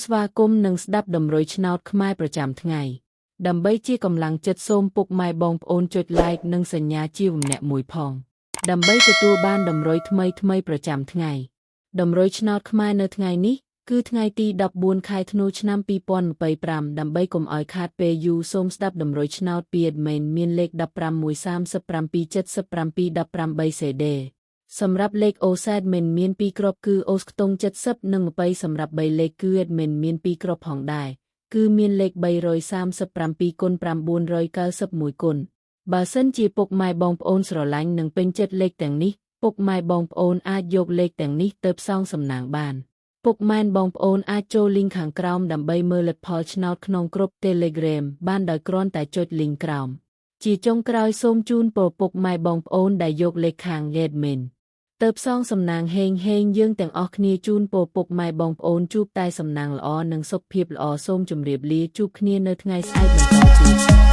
ស្វាគមន៍និងស្ដាប់តម្រុយឆ្នោតខ្មែរប្រចាំថ្ងៃដើម្បីជាកម្លាំងចិត្តសូមពុកម៉ែបងប្អូនចុច Like និងសញ្ញាជាវម្នាក់មួយផងដើម្បីទទួលបានតម្រុយថ្មីថ្មីប្រចាំថ្ងៃតម្រុយឆ្នោតខ្មែរនៅថ្ងៃនេះគឺថ្ងៃទី14ខែធ្នូឆ្នាំ2025ដើម្បីកុំឲ្យខាតពេលយូរសូមស្ដាប់តម្រុយឆ្នោតពី admin មានលេខ15 137 77 18 CD សម្រាប់លេខ OS admin មាន2គ្រាប់គឺ OS ខ្ទង់70និង20សម្រាប់3លេខគឺ admin មាន2គ្រាប់ផងដែរគឺមានលេខ337គុណ991គុណបើសិនជាពុកម៉ែបងប្អូនស្រឡាញ់និងពេញចិត្តលេខទាំងនេះពុកម៉ែបងប្អូនអាចយកលេខទាំងនេះទៅផ្សងសំណាងបានពុកម៉ែនបងប្អូនអាចចូលលីងខាងក្រោមដើម្បីមើលលទ្ធផលឆ្នោតក្នុងក្រុម Telegram បានដោយគ្រាន់តែចុចលីងក្រោមជាចុងក្រោយសូមជូនពរពុកម៉ែបងប្អូនដែលយកលេខខាង admin ទៅផ្សងសំណាងហេងហេងយើងទាំងអស់គ្នាជូនពរពុកម៉ែបងប្អូនជួបតែសំណាងល្អនិងសុខភាពល្អសូមជម្រាបលាជួបគ្នានៅថ្ងៃស្អែកបន្តទៀត។